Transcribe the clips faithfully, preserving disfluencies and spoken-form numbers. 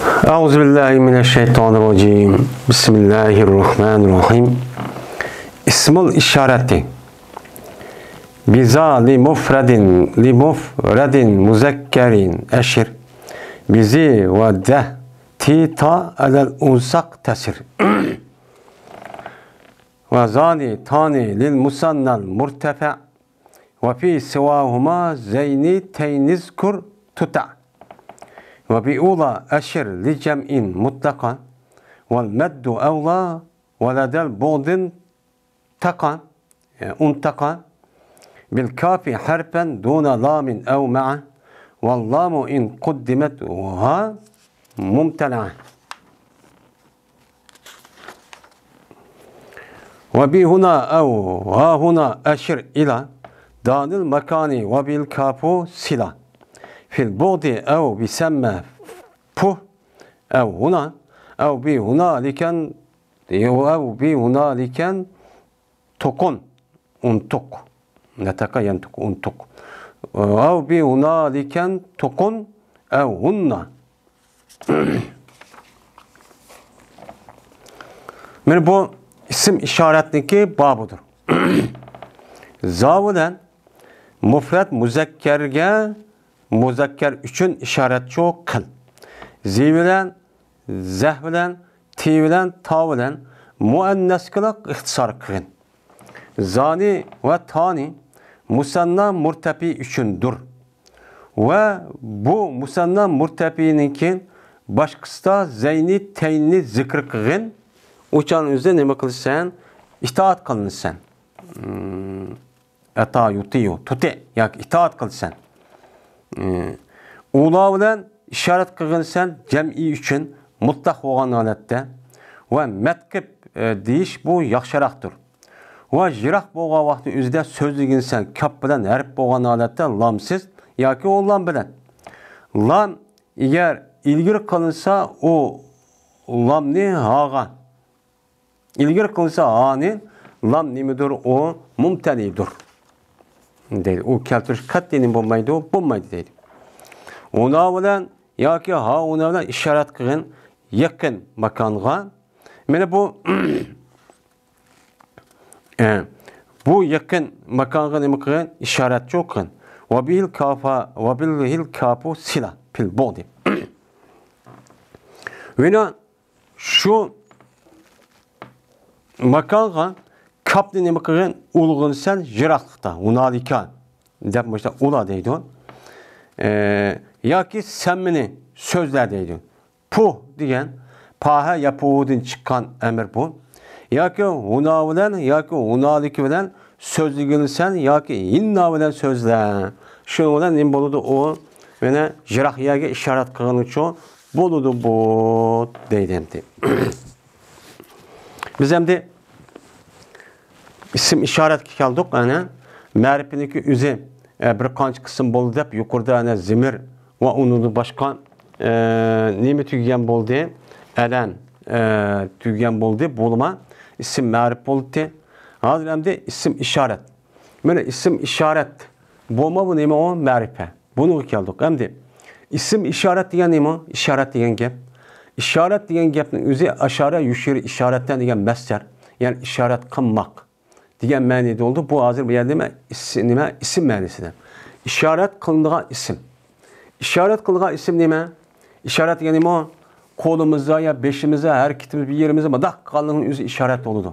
أعوذ بالله من الشيطان الرجيم. بسم الله الرحمن الرحيم. اسم الإشارة. بذا لمفرد، لمفرد مذكر أشر. بذي وذه تي تا على الألصق تسر. وذان تان للمثنى المرتفع. وفي سواهما ذين تين اذكر تطع. وبأولى أشر لجمع مطلقا. والمد أولى ولدى البعد انطقا، انطقا. بالكاف حرفا دون لام أو مع. واللام إن قدمت وها ممتنعة. وبهنا أو هاهنا أشر إلى دان المكان وبالكاف صلة. في البعد أو بثم ف أو هنا أو بهنالك أو بهنالك تقن انطق. نطق ينطق انطق. أو بهنالك تقن أو هن. مانا بۇ ئىسىم ئىشارەتنىڭكى بابىدۇر. زا بىلەن مۇفرەت مۇزەككەرگە، مۇزەككەر ئۈچۈن ئىشارەتچۇ قىل. زى بىلەن، زەھ بىلەن، تى بىلەن، تا بىلەن مۇئەننەسكىلا ئىختىسار قىلغىن. زانى ۋە تانى مۇسەننا مۇرتەپى ئۈچۈندۇر. ۋە بۇ مۇسەننا مۇرتەپىنىڭكى باشقىسىدا زەينى تەينى زىكىر قىلغىن. ئۇ چاغنىڭ ئۆزىدە نېمە قىلىسەن؟ ئىتائەت قىلىنىسەن. ئەتا يۇتىيۇ، تۇتى ياكى ئىتائەت قىلىسەن. ئۇلا بىلەن ئىشارەت قىلغىنىسەن جەمئىي ئۈچۈن مۇتلەق بولغان ھالەتتە. ۋە مەتقىپ، ئە، دېيىش بۇ ياخشىراقتۇر. ۋە يىراق بولغان ۋاقىتنىڭ ئۆزىدە سۆزلىگىنىسەن كاپ بىلەن ھەرپ بولغان ھالەتتە لامسىز ياكى ئۇ لام بىلەن. لام ئەگەر ئىلگىرى قىلىنسا ئۇ لامنى ھاغا. ئىلگىرى قىلسا ھانى لام نېمىدۇر؟ ئۇ مۇمتەنىدۇر دەيدۇ. ئۇ كەلتۈرۈش قەتئىي نېمە بولمايدۇ؟ بولمايدۇ دەيدۇ. ئۇنا بىلەن ياكى ھا ئۇنا بىلەن ئىشارەت قىلغىن يېقىن ماكانغا. مانا بۇ، ئە، بۇ يېقىن ماكانغا نېمە قىلغىن؟ ئىشارەتچۇ قىلغىن. ۋە بىھىل كافا، ۋە بىھىل كافۇ سىلە پىل بۇغدى. ۋىنا شۇ ماكانغا كاپنى نېمە قىلغىن؟ ئۇلىغىنىسەن يىراقلىقتا. ھۇنالىكا دەپ مۇشۇنداق ئۇلا دەيدۇ. ئە، ياكى سەن مېنى سۆزلە دەيدۇ. پۇھ دېگەن پاھە يا پۇھۇدىن چىققان ئەمىر بۇ. ياكى ھۇنا بىلەن ياكى ھۇنالىكا بىلەن سۆزلىگىنىسەن ياكى ھىننا بىلەن سۆزلە. شۇنىڭ بىلەن نېمە بولىدۇ؟ ئۇ مانا يىراق يەرگە ئىشارەت قىلغىنى ئۈچۈن بولىدۇ بۇ دەيدۇ ئەمدى. بىز ئەمدى ئىسىم ئىشارەتكە كەلدۇق. ئەنە مەرىپىنىڭكى ئۆزى، ئە، بىر قانچە قىسىم بولدى دەپ يۇقىرىدا ئەنە زىمىر ۋە ئۇنىڭدىن باشقا، ئە، نېمە تۈگىگەن بولدى؟ ئەلەن، ئە، تۈگىگەن بولدى. بولما ئىسىم مەرىپ بولدى. ھازىر ئەمدى ئىسىم ئىشارەت. مانا ئىسىم ئىشارەت بولما بۇ نېمە ئۇ؟ مەرىپە. بۇنىڭغا كەلدۇق. ئەمدى ئىسىم ئىشارەت دېگەن نېمە؟ ئىشارەت دېگەن گەپ. ئىشارەت دېگەن گەپنىڭ ئۆزى ئاشارە يۇشىرى ئىشارەتەن دېگەن مەسدەر. يەنى ئىشارەت قىلماق دېگەن مەنىدە بولدى. بۇ ھازىر بۇ يەردە نېمە؟ ئىس-، نېمە؟ ئىسىم مەنىسىدە. ئىشارەت قىلىنىدىغان ئىسىم. ئىشارەت قىلىدىغان ئىسىم نېمە؟ ئىشارەت دېگەن نېمە؟ قولىمىزدا يا بېشىمىزدا، ھەرىكىتىمىز بىر يېرىمىزدە مۇنداق قىلغانلىقنىڭ ئۆزى ئىشارەت بولىدۇ.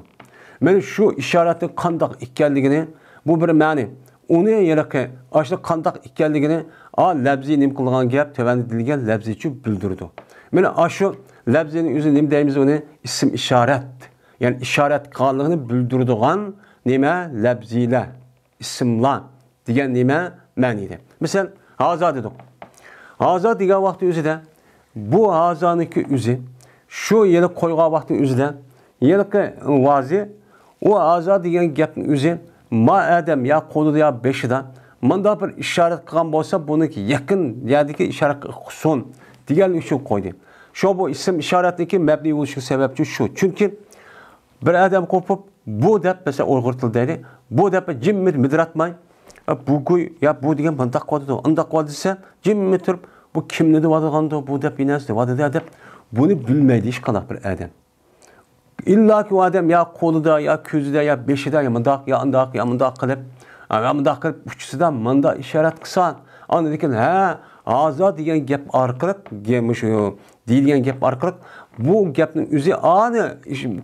مانا شۇ ئىشارەتنىڭ قانداق ئىكەنلىكىنى، بۇ بىر مەنى. ئۇنى ھېلىقى ئاشۇ قانداق ئىكەنلىكىنى، ئا، لەپزى نېمە قىلغان گەپ، تۆۋەندە دېيىلگەن لەپزىچۇ بىلدۈرىدۇ. مانا ئاشۇ لەپزىنىڭ ئۆزىنى نېمە دەيمىز ئۇنى؟ ئىسىم ئىشارەت. يەنى ئىشارەت قىلغانلىقىنى بىلدۈرىدىغان نېمە؟ لەپزىلەر. ئىسىملار دېگەن نېمە مەنىدە؟ مىسال، ھازا دېدۇق. ھازا دېگەن ۋاقىت ئۆزىدە، بۇ ھازانىڭكى ئۆزى، شۇ يەنە قويغان ۋاقىتنىڭ ئۆزىدە، يەنىكى ۋازى، ئۇ ھازا دېگەن گەپنىڭ ئۆزى، ما ئادەم يا قولىدا يا بېشىدا مۇنداق بىر ئىشارەت قىلغان بولسا، بۇنىڭكى يېقىن يەردىكى ئىشارەت قىلسۇن دېگەنلىك ئۈچۈن قويدى. شۇ بۇ ئىسىم ئىشارەتنىڭكى مەبنىي بولۇشىنىڭ سەۋەبى شۇ. چۈنكى بىر ئادەم قوپۇپ، بۇ دەپ، مەسىلەن، ئۇيغۇر تىلىدا دەيلى، بۇ دەپ جىممىدە مىدىراتماي، بۇ گۇي يا بۇ دېگەن مۇنداق قىلىۋاتىدۇ، ئۇنداق قىلىۋاتىدۇ دېسە، جىممىدە تۇرۇپ، بۇ كىمنى دەۋاتىدىغاندۇ، بۇ دەپ بىر نەرسە دەۋاتىدۇ دەپ، بۇنى بىلمەيدۇ ھېچقانداق بىر ئادەم. ئىللاكى ئۇ ئادەم يا قولىدا، يا كۆزىدە، يا بېشىدا، يا مۇنداق، يا ئانداق، يا مۇنداق قىلىپ، يا مۇنداق قىلىپ ئۇچىسىدا ماندا ئىشارەت قىلسا، ئاندىن كېيىن، ھە، ھازا دېگەن گەپ ئارقىلىق، گە-، مۇشۇ دېيىلگەن گەپ ئارقىلىق بۇ گەپنىڭ ئۆزى ئانى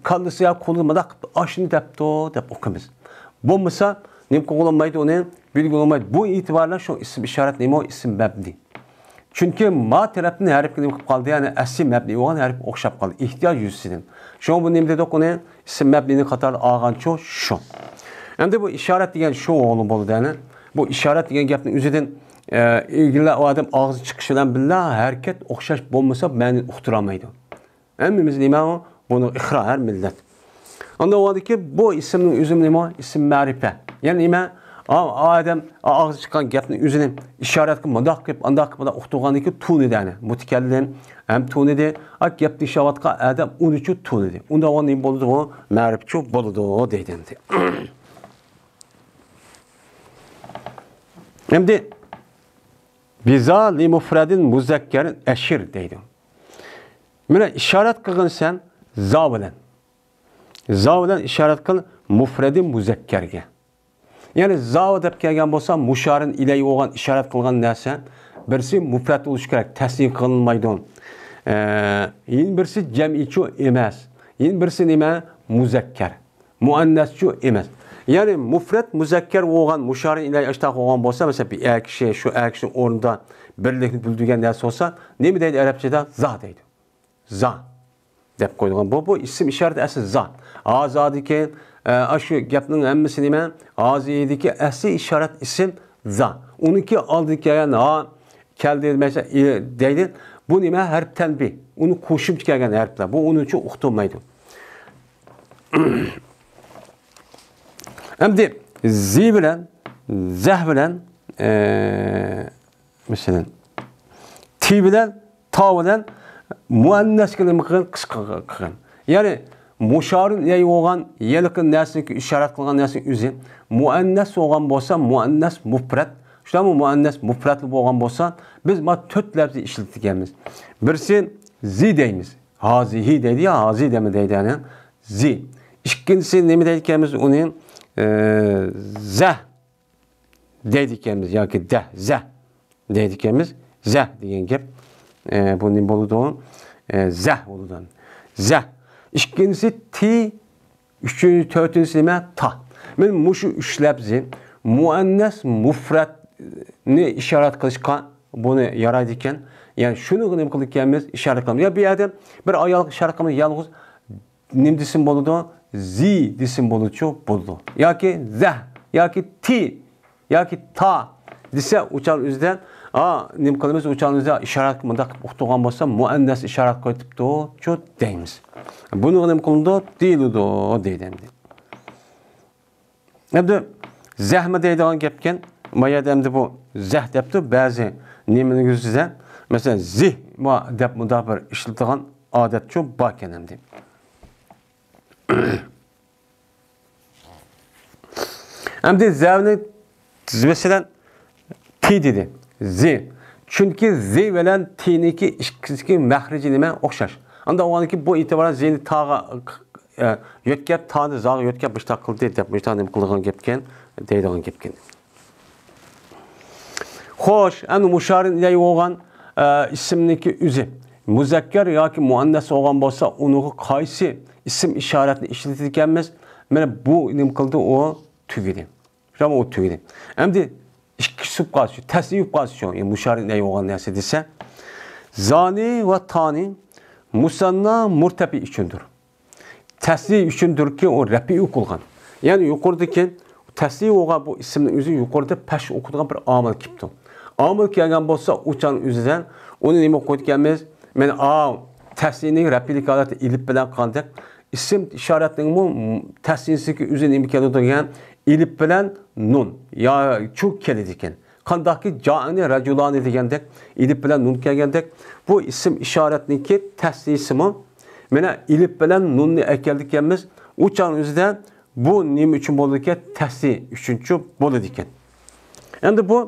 كاللىسى يا قولىدا مۇنداق قىلىپ ئاشۇنى دەپتۇ دەپ ئوقۇيمىز. بولمىسا نېمە قىلغىلى بولمايدۇ ئۇنى، بىلگىلى بولمايدۇ. بۇ ئېتىبارى بىلەن شۇ ئىسىم ئىشارەت نېمە ئۇ؟ ئىسىم مەبنى. چۈنكى ما تەرەپتىن ھەرپكە نېمە قىلىپ قالدى؟ يەنى ئەسلى مەبنى بولغان ھەرپ ئوخشاپ قالدى، ئېھتىياج يۈزىسىدىن. شۇڭا بۇ نېمە دېدۇق ئۇنى؟ ئىسىم مەبنىنى قاتارىدا ئالغانچۇ شۇ. ئەمدى بۇ ئىشارەت دېگەن شۇ ئوغلۇم بولىدۇ، يەنى. بۇ ئىشارەت دېگەن گەپنىڭ ئۆزىدىن، ئە، ئىلگىرىلا ئۇ ئادەم ئاغزى چىقىشى بىلەن بىللا ھەرىكەت ئوخشاش بولمىسا مەنىنى ئۇقتۇرالمايدۇ. ھەممىمىز نېمە ئۇ؟ بۇنىڭ ئىقرار ھەر مىللەت. ئاندىن ئۇ ئادەمكى بۇ ئىسىمنىڭ ئۆزى نېمە؟ ئىسىم مەرىپە. يەنى نېمە؟ ئا-، ئادەم ئاغزى چىققان گەپنىڭ ئۆزىنى ئىشارەت قىلىپ، مۇنداق قىلىپ، ئانداق قىلىپ، مۇنداق ئۇقتۇرغاندىن كېيىن تونۇدى ئەنە. مۇتەكەللىم ھەم تونۇدى. ئا، گەپ دېيىشىۋاتقان ئادەم ئۇنىچۇ تونۇدى. ئۇنداق نېمە بولىدۇ؟ مەرىپچۇ بولىدۇ دەيدۇ ئەمدى. ئەمدى بىزا لىمۇفرەدىن مۇزەككەرىن ئەشىر دەيدۇ. مانا ئىشارەت قىلغىن سەن زا بىلەن. زا بىلەن ئىشارەت قىل مۇفرەدى مۇزەككەرگە. يەنى زا دەپ كەلگەن بولسا، مۇشارىن ئىلەي بولغان ئىشارەت قىلغان نەرسە، بىرسى مۇفرەت بولۇشى كېرەك، تەسنىيە قىلىنمايدۇ. ئە، يەنە بىرسى جەمئىيچۇ ئەمەس. يەنە بىرسى نېمە؟ مۇزەككەر. مۇئەننەسچۇ ئەمەس. يەنى مۇفرەت مۇزەككەر بولغان، مۇشارىن ئىلەي ئاشتاق بولغان بولسا، مەسىلەن، بىر ئەر كىشى شۇ ئەر كىشىنىڭ ئورنىدا بىرلىكنى بىلدۈرگەن نەرسە بولسا، نېمە دەيدۇ ئەرەبچىدە؟ زا دەيدۇ. زا دەپ قويىدىغان. بۇ، بۇ ئىسىم ئىشارەت ئەسلى زا. ھازادىكى، ئە، ئاشۇ گەپنىڭ ھەممىسى نېمە؟ ھازىدىكى ئەسلى ئىشارەت ئىسىم زا. ئۇنىڭكى ئالدىدىكى يەنى ھا كەلدى دېمەيسە، ئى دەيدۇ. بۇ نېمە؟ ھەرپ تەنبىھ. ئۇنى قوشۇمچە كەلگەن ھەرپلەر. بۇ ئۇنىڭ ئۈچۈن ئۇقتۇرمايدۇ. ئەمدى زى بىلەن، زەھ بىلەن، ئە، مەسىلەن، تى بىلەن، تا بىلەن مۇئەننەسكە نېمە قىلغان؟ قىسقا قىلغان. يەنى مۇشارىن ئىلەي بولغان ھېلىقى نەرسىنىڭكى ئىشارەت قىلغان نەرسىنىڭ ئۆزى مۇئەننەس بولغان بولسا، مۇئەننەس مۇپرەت، شۇنداقمۇ؟ مۇئەننەس مۇپرەتلا بولغان بولسا، بىز مانا تۆت لەپزى ئىشلىتىدىكەنمىز. بىرسى زى دەيمىز. ھازىھى دەيدۇ يا، ھازى دەيمۇ دەيدۇ، يەنى زى. ئىككىنچىسى نېمە دەيدىكەنمىز ئۇنى؟ ئە، زەھ دەيدىكەنمىز ياكى دەھ، زەھ دەيدىكەنمىز. زەھ دېگەن گەپ، ئە، بۇ نېمە بولىدۇ؟ ئە، زەھ بولىدۇ. زەھ. ئىككىنچىسى تى، ئۈچىنچى، تۆتىنچىسى نېمە؟ تا. مانا مۇشۇ ئۈچ لەپزى مۇئەننەس مۇفرەتنى ئىشارەت قىلىشقا بۇنى يارايدىكەن. يەنى شۇنىڭغا نېمە قىلىدىكەنمىز؟ ئىشارەت قىلىمىز. يا بىر ئادەم بىر ئايالغا ئىشارەت قىلىمىز، يالغۇز نېمە دېسىمۇ بولىدۇ؟ زى دېسىمۇ بولىدۇچۇ؟ بولىدۇ. ياكى زەھ، ياكى تى، ياكى تا دېسە، ئۇ چاغنىڭ ئۆزىدە، ئا، نېمە قىلىمىز؟ ئۇ چاغنىڭ ئۆزىدە ئىشارەت مۇنداق قىلىپ ئۇقتۇرغان بولسا، مۇئەننەس ئىشارەت قىلىۋېتىپتۇچۇ دەيمىز. بۇنىڭغا نېمە قىلىنىدۇ؟ دېيىلىدۇ دەيدۇ ئەمدى. ئەمدى زەھمۇ دەيدىغان گەپكەن. ما يەردە ئەمدى بۇ زەھ دەپتۇ، بەزى نېمىنىڭ يۈزىدە، مەسىلەن، زىھ ما دەپ مۇنداق بىر ئىشلىتىدىغان ئادەتچۇ باركەن ئەمدى. ئەمدى زەنى، مەسىلەن، تى دېدى. زى. چۈنكى زى بىلەن تىنىڭكى ئىككىسىنىڭكى مەخرىجى نېمە؟ ئوخشاش. ئانداق بولغاندىكىن بۇ ئېتىبارەن زىنى تاغا، ئە، يۆتكەپ، تانى زاغا يۆتكەپ مۇشتاق قىلدى دەپ، مۇشتاق نېمە قىلىدىغان گەپكەن، دەيدىغان گەپكەن. خوش، ئەمدى مۇشارىن ئىلەي بولغان، ئە، ئىسىمنىڭكى ئۆزى مۇزەككەر ياكى مۇئەننەس بولغان بولسا، ئۇنىڭغا قايسى ئىسىم ئىشارەتنى ئىشلىتىدىكەنمىز؟ مانا بۇ نېمە قىلدى؟ ئۇ تۈگىدى. شۇڭا ئۇ تۈگىدى. ئەمدى ئىككى سۇپ قالسىچۇ، تەسنىيە بولۇپ قالسىچۇ، يەنى مۇشارىن ئىلەي بولغان نەرسە دېسە، زانى ۋە تانى مۇسەننا مۇرتەپى ئۈچۈندۇر. تەسنىيە ئۈچۈندۇركى، ئۇ رەپئى ئوقۇلغان. يەنى يۇقىرىدىكى تەسنىيە بولغان بۇ ئىسىمنىڭ ئۆزى يۇقىرىدا پەش ئوقۇلغان بىر ئامىل كېلىپتۇ. ئامىل كەلگەن بولسا، ئۇ چاغنىڭ ئۆزىدە ئۇنى نېمە قويىدىكەنمىز؟ مانا ئاۋۇ تەسنىيەنىڭ رەپئىلىك ھالەتتە ئېلىپ بىلەن قالدى. ئىسىم ئىشارەتنىڭمۇ تەسنىيەسىدىكى ئۆزى نېمە كېلىدۇ دېگەن، ئېلىپ بىلەن نۇن يا چۇ كېلىدىكەن. قانداقكى جائەنى رەجۇلانى دېگەندەك، ئېلىپ بىلەن نۇن كەلگەندەك، بۇ ئىسىم ئىشارەتنىڭكى تەسنىيىسىمۇ مانا ئېلىپ بىلەن نۇننى ئەكەلدىكەنمىز. ئۇ چاغنىڭ ئۆزىدە بۇ نېمە ئۈچۈن بولىدىكەن؟ تەسنىيە ئۈچۈنچۇ بولىدىكەن. ئەمدى بۇ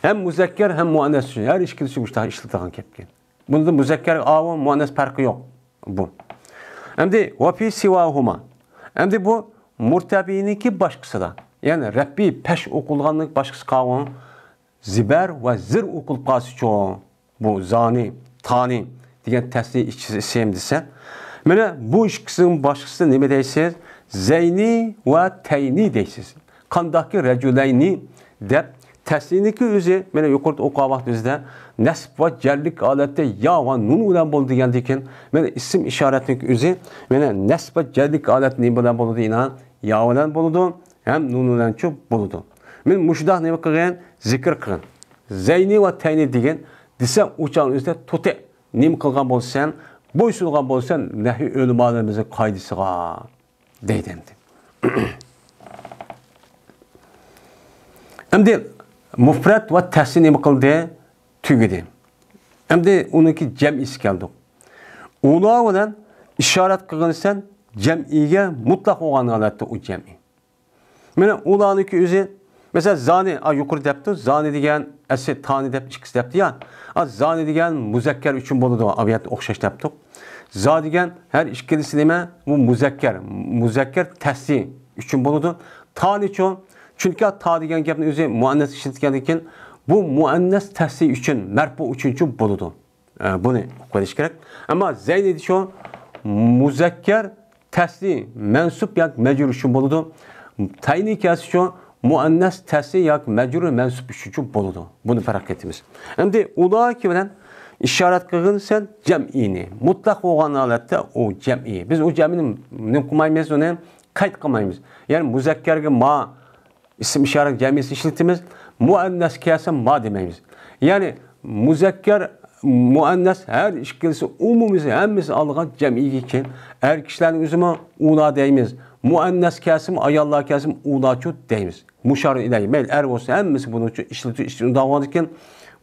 ھەم مۇزەككەر، ھەم مۇئەننەس ئۈچۈن ھەر ئىككىلىسى مۇشۇنداق ئىشلىتىدىغان گەپكەن. بۇندا مۇزەككەر ئاۋۇ، مۇئەننەس پەرقى يوق بۇ. ئەمدى ۋە فى سىۋاھۇما. ئەمدى بۇ مۇرتەبىنىڭكى باشقىسىدا، يەنى رەببى پەش ئوقۇلغاننىڭ باشقىسى قاۋۇ، زىبەر ۋە زىر ئوقۇلۇپ قالسىچۇ؟ بۇ زانى، تانى دېگەن تەسنىيە ئىچ-، ئىسىم دېسە، مانا بۇ ئىككىسىنىڭ باشقىسى نېمە دەيسىز؟ زەينى ۋە تەينى دەيسىز. قانداقكى رەجۇلەينى دەپ تەسنىيىنىڭكى ئۆزى، مانا يۇقىرىدا ئوقۇغان ۋاقتىمىزدا نەسب ۋە جەرلىك ھالەتتە يا ۋە نۇن بىلەن بولىدۇ دېگەندىكىن، مانا ئىسىم ئىشارەتنىڭكى ئۆزى، مانا نەسب ۋە جەرلىك ھالەتتە نېمە بىلەن بولىدۇ؟ ئىنا، يا بىلەن بولىدۇ، ھەم نۇن بىلەنچۇ بولىدۇ. مانا مۇشۇنداق نېمە قىلغىن؟ زىكىر قىلغىن. زەينى ۋە تەينى دېگەن دېسە، ئۇ چاغنىڭ ئۆزىدە توتى نېمە قىلغان بولسا، بويسۇنغان بولسا، نەھۋ ئۆلىمالىرىمىزنىڭ قائىدىسىغا دەيدۇ ئەمدى. ئەمدى مۇپرەت ۋە تەسنىيە نېمە قىلدى؟ تۈگىدى. ئەمدى ئۇنىڭكى جەمئىسى كەلدۇق. ئۇلار بىلەن ئىشارەت قىلغىنىسەن جەمئىگە مۇتلەق بولغان ھالەتتە ئۇ جەمئى. مانا ئۇلارنىڭكى ئۆزى، مەسىلەن، زانى، ئا، يۇقىرى دەپتۇ، زانى دېگەن، ئەسلى تانى دەپ ئىككىسى دەپتۇ يا. ئا، زانى دېگەن مۇزەككەر ئۈچۈن بولىدۇ، ئا، بۇ يەردە ئوخشاش دەپتۇق. زا دېگەن ھەر ئىككىلىسى نېمە؟ بۇ مۇزەككەر، مۇزەككەر تەسنىيە ئۈچۈن بولىدۇ. تانىچۇ؟ چۈنكى تا دېگەن گەپنىڭ ئۆزى مۇئەننەس ئىشلەتكەندىن كېيىن، بۇ مۇئەننەس تەسنىيە ئۈچۈن، مەرپۇ ئۈچۈنچۇ بولىدۇ. ئە، بۇنى ئۇقۇپ قېلىش كېرەك. ئەمما زەينى دېيىشۇ مۇزەككەر تەسنىيە مەنسۇب ياكى مەجرۇر ئۈچۈن بولىدۇ. تەينى كەلسىچۇ مۇئەننەس تەسنىيە ياكى مەجرۇر مەنسۇب ئۈچۈنچۇ بولىدۇ. بۇنى پەرق ئېتىمىز. ئەمدى ئۇلاكى بىلەن ئىشارەت قىلغىنىسەن جەمئىنى. مۇتلەق بولغان ھالەتتە ئۇ جەمئى. بىز ئۇ جەمئىنى نېمە قىلمايمىز، ئۇنى قەيت قىلمايمىز. يەنى مۇزەككەرگە ما، ئىسىم ئىشارە جەمئىيسى ئىشلىتىمىز. مۇئەننەسكە كەلسە ما دېمەيمىز. يەنى مۇزەككەر، مۇئەننەس ھەر ئىككىلىسى ئومۇمىي ھەممىسى ئالغان جەمئىيگە كېلىپ، ئەر كىشىلەرنىڭ ئۆزىمۇ ئۇلا دەيمىز. مۇئەننەس كەلسىمۇ، ئاياللار كەلسىمۇ ئۇلاچۇ دەيمىز. مۇشارىن ئىلەي، مەيلى ئەر بولسۇن، ھەممىسى بۇنىڭ ئۈچۈن ئىشلىتىش ئىشلىتىدىغان بولغاندىكىن،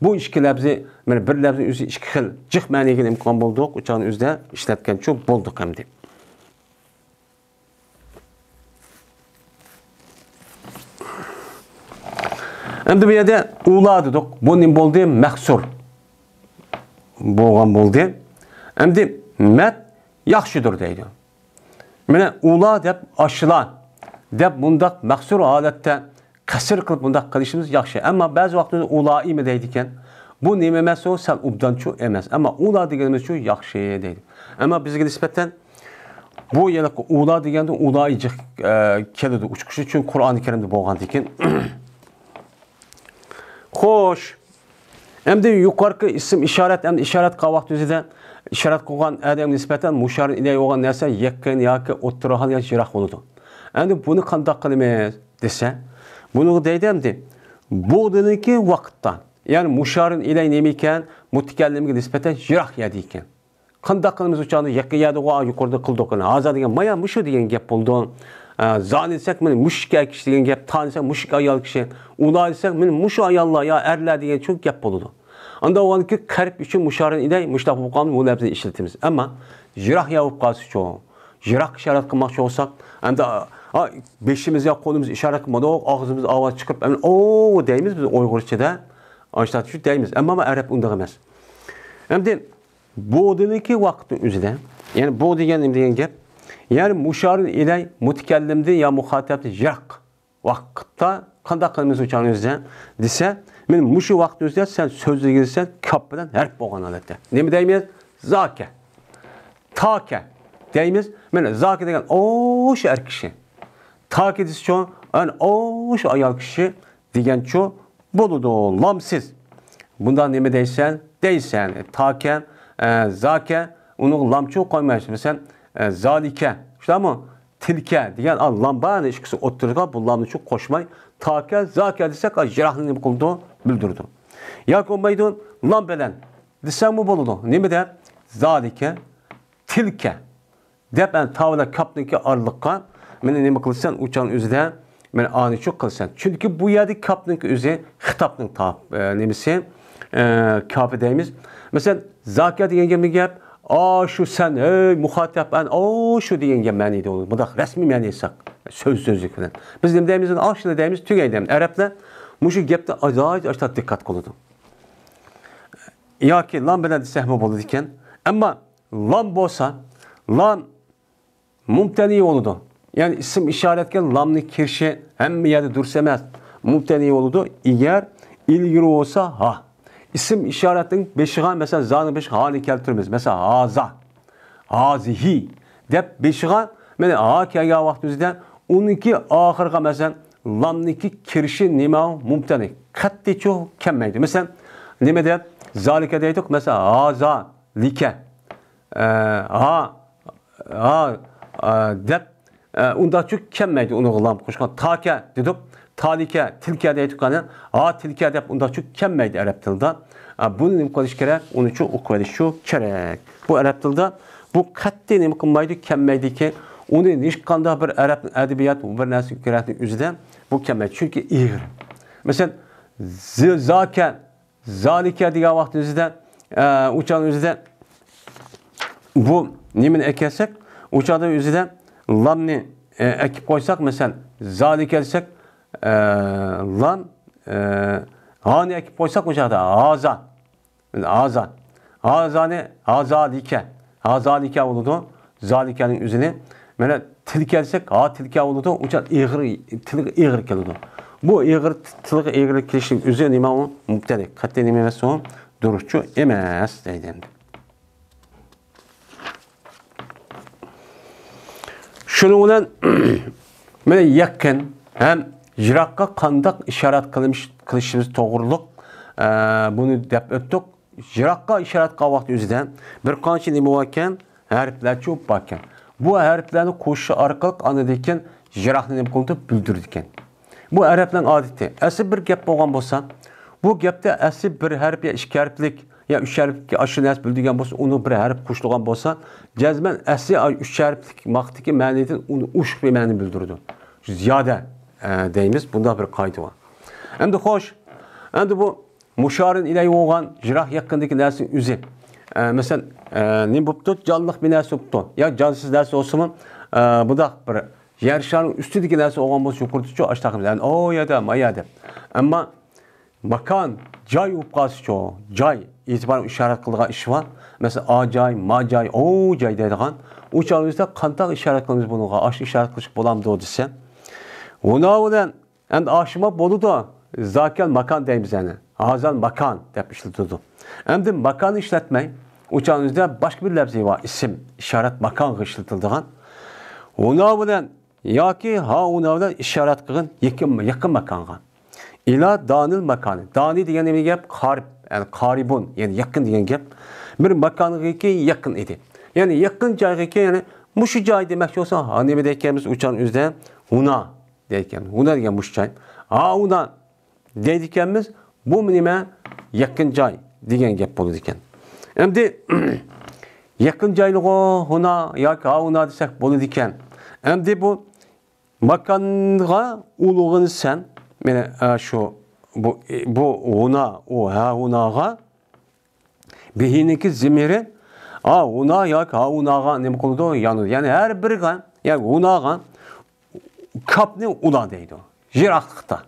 بۇ ئىككى لەپزى، مانا بىر لەپزى ئۆزى ئىككى خىل جىق مەنىگە نېمە قىلغان بولدۇق، ئۇ چاغنىڭ ئۆزىدە ئىشلەتكەنچۇ بولدۇق ئەمدى. ئەمدى بۇ يەردە ئۇلا دېدۇق. بۇ نېمە بولدى؟ مەھسۇر بولغان بولدى. ئەمدى مەت ياخشىدۇر دەيدۇ. مانا ئۇلا دەپ، ئاشۇلا دەپ بۇنداق مەھسۇر ھالەتتە قەسىر قىلىپ بۇنداق قىلىشىمىز ياخشى. ئەمما بەزى ۋاقىتتا ئۇلائىمۇ دەيدىكەن. بۇ نېمە ئەمەس ئۇ؟ سەل ئوبدانچۇ ئەمەس. ئەمما ئۇلا دېگىنىمىزچۇ ياخشى دەيدۇ. ئەمما بىزگە نىسبەتەن بۇ يەنە ئۇلا دېگەندە ئۇلائى جىق، ئە، كېلىدۇ ئۇچقۇچى، چۈنكى قۇرئانى كەرىمدە بولغاندىكىن. خوش. ئەمدى يۇقىرىقى ئىسىم ئىشارەت، ئەمدى ئىشارەت قىلغان ۋاقتى ئۆزىدە ئىشارەت قىلغان ئادەمگە نىسبەتەن مۇشارىن ئىلەي بولغان نەرسە يېقىن ياكى ئوتتۇرا ھال ياكى يىراق بولىدۇ. ئەمدى بۇنى قانداق قىلىمىز دېسە، بۇنىڭغا دەيدۇ ئەمدى بۇدىنكى ۋاقىتتا، يەنى مۇشارىن ئىلەي نېمە ئىكەن؟ مۇتەكەللىمگە نىسبەتەن يىراق يەردە ئىكەن. قانداق قىلىمىز ئۇ چاغدا؟ يېقىن يەردىغۇ، يۇقىرىدا قىلدۇق. ھازىر دېگەن مايا مۇشۇ دېگەن گەپ بولىدۇ. ئە، زانى دېسەك، مانا مۇشۇ ئەر كىشى دېگەن گەپ، تانى دېسەك، مۇشۇ ئايال كىشى، ئۇلا دېسەك، مانا مۇشۇ ئاياللار يا ئەرلەر دېگەن شۇ گەپ بولىدۇ. ئاندا بولغاندىكىن قەرب ئۈچۈن مۇشارىن ئىلەي مۇشۇنداق بولۇپ قالمىدى، بۇ لەپزىنى ئىشلىتىمىز. ئەمما يىراق يەر بولۇپ قالسىچۇ؟ يىراق ئىشارەت قىلماقچى بولساق، ئەمدى، ئا، بېشىمىز يا قولىمىز ئىشارەت قىلمىدۇق، ئاغزىمىز ئاۋاز چىقىرىپ، ئەمدى ئو دەيمىز بىز ئۇيغۇرچىدا. ئاشۇنداق شۇ دەيمىز. ئەمما ئەرەب ئۇنداق ئەمەس. ئەمدى بۇدىنكى ۋاقىتنىڭ ئۆزىدە، يەنى بۇ دېگەن نېمە دېگەن گەپ؟ يەنى مۇشارىن ئىلەي مۇتەكەللىمدىن يا مۇخاتەبتىن يىراق ۋاقىتتا قانداق قىلىمىز ئۇ چاغنىڭ ئۆزىدە دېسە، مانا مۇشۇ ۋاقىتنىڭ ئۆزىدە سەن سۆزلىگىنىسەن كاپ بىلەن ھەرپ بولغان ھالەتتە. نېمە دەيمىز؟ زاكە. تاكە دەيمىز. مانا زاكە دېگەن ئوشۇ ئەر كىشى. تاكە دېسىچۇ؟ ئەنە ئوشۇ ئايال كىشى دېگەنچۇ بولىدۇ، لامسىز. بۇندا نېمە دەيسەن؟ دەيسەن. تاكە، ئە، زاكە، ئۇنىڭغا لامچۇ قويمايسىز. مەسىلەن، ئە، زالىكە. شۇنداقمۇ؟ تىلكە دېگەن، ئا، لام بار، ئىككىسى ئوتتۇرىغا بۇ لامنى چۇ قوشماي، تاكە، زاكە دېسەك، ئا، يىراقنى نېمە قىلىدۇ؟ بىلدۈرىدۇ. ياكى بولمايدۇ، لام بىلەن دېسەڭمۇ بولىدۇ. نېمە دەپ؟ زالىكە، تىلكە. دەپ، ئەنە تا بىلەن كاپنىڭكى ئارىلىققا مېنى نېمە قىلىسەن، ئۇ چاغنىڭ ئۆزىدە مېنى ئانىچۇ قىلىسەن. چۈنكى بۇ يەردىكى كاپنىڭكى ئۆزى خىتابنىڭ تاپ-، ئە، نېمىسى، ئە، كاپى دەيمىز. مەسىلەن، زاكە دېگەن گەپنى گەپ، ئاشۇ سەن، ھەي، مۇخاتەب، ئەن، ئاشۇ دېگەن گەپ مەنىدە بولىدۇ. بۇنداق رەسمىي مەنى ئېيتساق، سۆز سۆزلۈك بىلەن. بىز نېمە دەيمىز؟ ئاشۇلا دەيمىز، تۈگەي دەيمىز. ئەرەبلەر مۇشۇ گەپتە ئالاھىدە ئاشتا دىققەت قىلىدۇ. ياكى لام بىلەن دېسەكمۇ بولىدىكەن. ئەمما لام بولسا، لام مۇمتەنى بولىدۇ. يەنى ئىسىم ئىشارەتكە لامنى كىرىشى ھەممە يەردە دۇرۇس ئەمەس. مۇمتەنى بولىدۇ. ئەگەر ئىلگىرى بولسا ھا. ئىسىم ئىشارەتنىڭ بېشىغا، مەسىلەن، زانىڭ بېشىغا ھانى كەلتۈرىمىز. مەسىلەن، ھازا، ھازىھى دەپ بېشىغا مانا ھا كەلگەن ۋاقتىمىزدا ئۇنىڭكى ئاخىرىغا، مەسىلەن، لامنىڭكى كىرىشى نېمە؟ مۇمتەنى. قەتئىيچۇ كەلمەيدۇ. مەسىلەن، نېمە دەپ زالىكە دەيدۇق؟ مەسىلەن، ھازا لىكە. ئە، ھا، ھا، ئە، دەپ، ئە، ئۇنداقچۇ كەلمەيدۇ ئۇنىڭغا لام قوشقان. تاكە دېدۇق، تالىكە، تىلكە دەيدۇق قانا. ھا، تىلكە دەپ ئۇنداقچۇ كەلمەيدۇ ئەرەب تىلىدا. ئە، بۇنى نېمە قىلىش كېرەك؟ ئۇنىچۇ ئوقۇۋېلىشچۇ كېرەك. بۇ ئەرەب تىلدا بۇ قەتئىي نېمە قىلمايدۇ، كەلمەيدىكى. ئۇنى ھېچقانداق بىر ئەرەب ئەدەبىيات، بىر نەرسە كېرەكنىڭ ئۆزىدە بۇ كەلمەيدۇ. چۈنكى ئېغىر. مەسىلەن، زى-، زاكە، زالىكە دېگەن ۋاقىتنىڭ ئۆزىدە، ئە، ئۇ چاغنىڭ ئۆزىدە بۇ نېمىنى ئەكەلسەك، ئۇ چاغدا ئۆزىدە لامنى، ئە، ئەكىپ قويساق، مەسىلەن، زالىكە دېسەك، ئە، لام، ئە، ھانى ئەكىپ قويساق، ئۇ چاغدا ھازا، ھازا، ھازانى، ھازالىكە، ھازالىكە بولىدۇ. زالىكەنىڭ ئۆزىنى. مانا تىلكە دېسەك، ھا تىلكە بولىدۇ. ئۇ چاغ ئېغىر، تىلغا ئېغىر كېلىدۇ. بۇ ئېغىر، تىلغا ئېغىر كېلىشنىڭ ئۆزى نېمە ئۇ؟ مۇبتەدە. قەتئىي نېمە ئەمەس ئۇ؟ دۇرۇسچۇ ئەمەس دەيدۇ ئەمدى. شۇنىڭ بىلەن مانا يېقىن ھەم يىراققا قانداق ئىشارەت قىلىش، قىلىشىمىز توغرۇلۇق، ئە، بۇنى دەپ ئۆتتۇق. يىراققا ئىشارەت قىلغان ۋاقتى ئۆزىدە بىر قانچە نېمە باركەن؟ ھەرپلەرچۇ باركەن. بۇ ھەرپلەرنى قوشۇش ئارقىلىق ئاندىن كېيىن يىراقنى نېمە قىلىدۇ؟ بىلدۈرىدىكەن. بۇ ئەرەبلەرنىڭ ئادىتى. ئەسلى بىر گەپ بولغان بولسا، بۇ گەپتە ئەسلى بىر ھەرپ يا ئىككى ھەرپلىك يا ئۈچ ھەرپلىك ئاشۇ نەرسە بىلدۈرگەن بولسا، ئۇنىڭ بىر ھەرپ قوشۇلغان بولسا، جەزمەن ئەسلى ئۈچ ھەرپلىك ۋاقىتتىكى مەنىدىن ئۇنى ئوشۇق بىر مەنىنى بىلدۈرىدۇ. زىيادە، ئە، دەيمىز، بۇنداق بىر قائىدە بار. ئەمدى خوش، ئەمدى بۇ مۇشارىن ئىلەيھى بولغان يىراق يېقىندىكى نەرسىنىڭ ئۆزى. ئە، مەسىلەن، ئە، نېمە بوپتۇ؟ جانلىق بىر نەرسە بوپتۇ. يا جانسىز نەرسە بولسىمۇ، ئە، بۇنداق بىر يەر شارىنىڭ ئۈستىدىكى نەرسە بولغان بولسا يۇقىرىدا چۇ ئاشتاق بىلەن، ئو يەردە، ما يەردە. ئەمما ماكان، جاي بولۇپ قالسىچۇ، جاي ئېتىبار ئىشارەت قىلىدىغان ئىش بار. مەسىلەن، ئا جاي، ما جاي، ئو جاي دەيدىغان. ئۇ چاغدا بىزدە قانداق ئىشارەت قىلىمىز بۇنىڭغا؟ ئاشۇ ئىشارەت قىلىشقا بولامدۇ دېسە، ئۇنىڭ بىلەن ئەمدى ئاشۇمۇ بولىدۇ. زاكەل ماكان دەيمىز يەنە. ھازال ماكان دەپ ئىشلىتىدۇ. ئەمدى ماكاننى ئىشلەتمەي، ئۇ چاغنىڭ ئۆزىدە باشقا بىر لەپزى بار، ئىسىم، ئىشارەت ماكانغا ئىشلىتىلىدىغان. ھۇنا بىلەن ياكى ھا ھۇنا بىلەن ئىشارەت قىلغىن يېقىن، يېقىن ماكانغا. ئىلا دانىل ماكانى. دانى دېگەن نېمە گەپ؟ قارىب، يەنى قارىبۇن، يەنى يېقىن دېگەن گەپ. بىر ماكانغىكى يېقىن ئىدى. يەنى يېقىن جايغىكى، يەنى مۇشۇ جاي دېمەكچى بولسا، ھا، نېمە دەيدىكەنمىز ئۇ چاغنىڭ ئۆزىدە؟ ھۇنا. دەيدىكەن. ھۇنا دېگەن مۇشۇ جاي. ھا، ھۇنا دەيدىكەنمىز. بۇمۇ نېمە؟ يېقىن جاي دېگەن گەپ بولىدىكەن. ئەمدى يېقىن جايلىغۇ ھۇنا ياكى ھا ھۇنا دېسەك بولىدىكەن. ئەمدى بۇ ماكانغا ئۇلۇغىنى سەن، مانا، ئە، شۇ، بۇ، بۇ ھۇنا، ئۇ ھا ھۇناغا بىھىنىڭكى زىمىرى، ئا، ھۇنا ياكى ھا ھۇناغا نېمە قىلىدۇ؟ يانىدۇ. يەنى ھەر بىرىگە، يەنى ھۇناغا كاپنى ئۇلا دەيدۇ. يىراقلىقتا.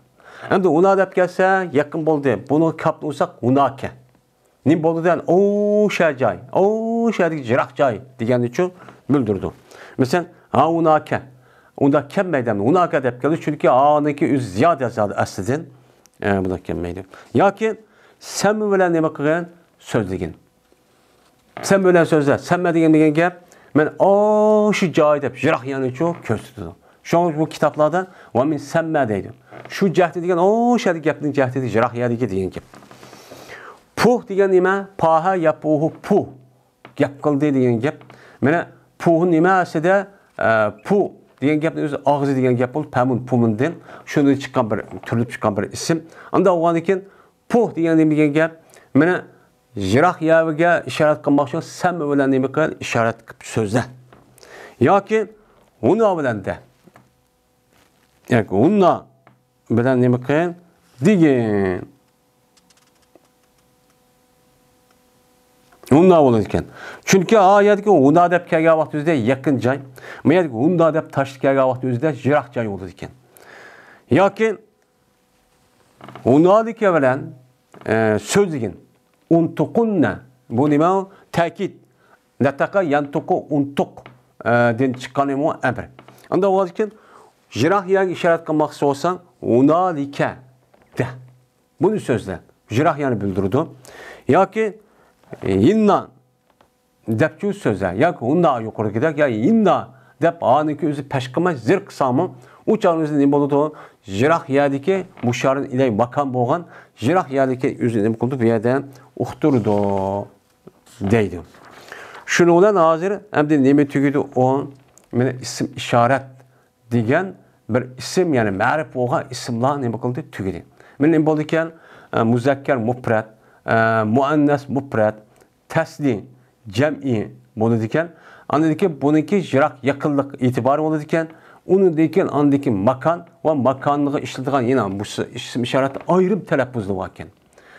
ئەمدى ھۇنا دەپ كەلسە، يېقىن بولدى. بۇنىڭغا كاپنى ئۇلىساق، ھۇناكە. نېمە بولدى دېگەن؟ ئوشۇ جاي، ئوشۇ يىراق جاي دېگەننىچۇ بىلدۈرىدۇ. مەسىلەن، ھا ھۇناكە. ئۇنداق كەلمەيدۇ ئەمدى. ھۇناكە دەپ كەلدى. چۈنكى ھانىڭكى ئۆزى زىيادە زادى ئەسلىدىن. ئە، بۇنداق كەلمەيدۇ. ياكى سەممە بىلەن نېمە قىلغىن؟ سۆزلىگىن. سەممە بىلەن سۆزلە. سەممە دېگەن، دېگەن گەپ، مەن ئاشۇ جاي دەپ يىراق يەرنىچۇ كۆرسىتىدۇ. شۇڭا بۇ كىتابلاردا ۋە مىن سەممە دەيدۇ. شۇ جەھەتتە دېگەن، ئاشۇ يەردە گەپنىڭ جەھىتىدە يىراق يەردىكى دېگەن گەپ. پۇھ دېگەن نېمە؟ پاھە يەپۇھۇ پۇھ. گەپ قىلدى دېگەن گەپ. مانا پۇھ نېمە ئەسلىدە؟ ئە، پۇ دېگەن گەپنىڭ ئۆزى ئاغزى دېگەن گەپ بولۇپ، پەمۇن، پۇمۇندىن شۇندىن چىققان بىر، تۈرۈلۈپ چىققان بىر ئىسىم. ئانداق بولغاندىن كېيىن پۇھ دېگەن نېمە دېگەن گەپ؟ مانا يىراق يەرگە ئىشارەت قىلماق ئۈچۈن سەممە بىلەن نېمە قىل؟ ئىشارەت قىلىپ سۆزلە. ياكى ھۇنا بىلەن دە. ياكى ھۇنا بىلەن نېمە قىل؟ دېگىن. ھۇنا بولىدىكەن. چۈنكى ئا يەردىكى ھۇنا دەپ كەلگەن ۋاقتى ئۆزىدە يېقىن جاي. ما يەردىكى ھۇنا دەپ تاشلاپ كەلگەن ۋاقتى ئۆزىدە يىراق جاي بولىدىكەن. ياكى ھۇنالىكە بىلەن، ئە، سۆزلىگىن. ئۇنتۇقۇننە. بۇ نېمە؟ تەكىت. نەتەقە يەنتۇقۇ ئۇنتۇق، ئە، دىن چىققان ئەمر. ئەمدى ئاۋازكىن يىراق يەرگە ئىشارەت قىلماقچى بولساڭ، ھۇنالىكە دە. بۇنى سۆزلە. يىراق يەرنى بىلدۈرىدۇ. ياكى، ئە، يىننا دەپچۇ سۆزلە. ياكى ھۇندا يۇقىرىدىكىدەك، يا يىندا دەپ ھانىڭكى ئۆزى پەش قىلماي زىر قىلساڭمۇ، ئۇ چاغنىڭ ئۆزىدە نېمە بولىدۇ؟ يىراق يەردىكى مۇشارىن ئىلەي ماكان بولغان يىراق يەردىكى ئۆزى نېمە قىلىدۇ؟ بۇ يەردە ئۇقتۇرىدۇ. دەيدۇ. شۇنىڭ بىلەن ھازىر ئەمدى نېمە تۈگىدى ئۇ؟ مانا ئىسىم ئىشارەت دېگەن بىر ئىسىم، يەنى مەرىپ بولغان ئىسىملار نېمە قىلدى؟ تۈگىدى. مانا نېمە بولدىكەن؟ ئە، مۇزەككەر مۇپرەت، ئە، مۇئەننەس مۇپرەت، تەسنى، جەمئىي بولىدىكەن. ئاندىن كېيىن بۇنىڭكى يىراق يېقىنلىق ئېتىبارى بولىدىكەن. ئۇنىڭدىن كېيىن ئاندىكى ماكان ۋە ماكانغا ئىشلىتىدىغان يەنە مۇش-، ئىسىم ئىشارەت ئايرىم تەلەپپۇزلىرى باركەن.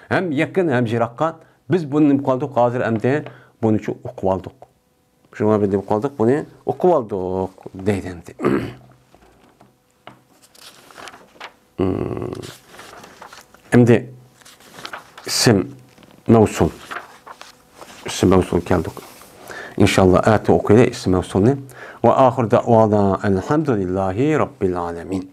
ھەم يېقىن، ھەم يىراققا. بىز بۇنى نېمە قىلدۇق؟ ھازىر ئەمدى بۇنىچۇ ئۇقۇۋالدۇق. شۇڭا بىز نېمە قىلدۇق؟ بۇنى ئۇقۇۋالدۇق دەيدۇ ئەمدى. ئەمدى ئىسىم مەۋسۇل. ئىسىم مەۋسۇل كەلدۇق. ئىنشاللا ئەتە ئوقۇيلى ئىسىم مەۋسۇلنى. ۋە ئاخىر دەۋانا ئەلھەمدۇلىللاھى رەببىل ئالەمىن.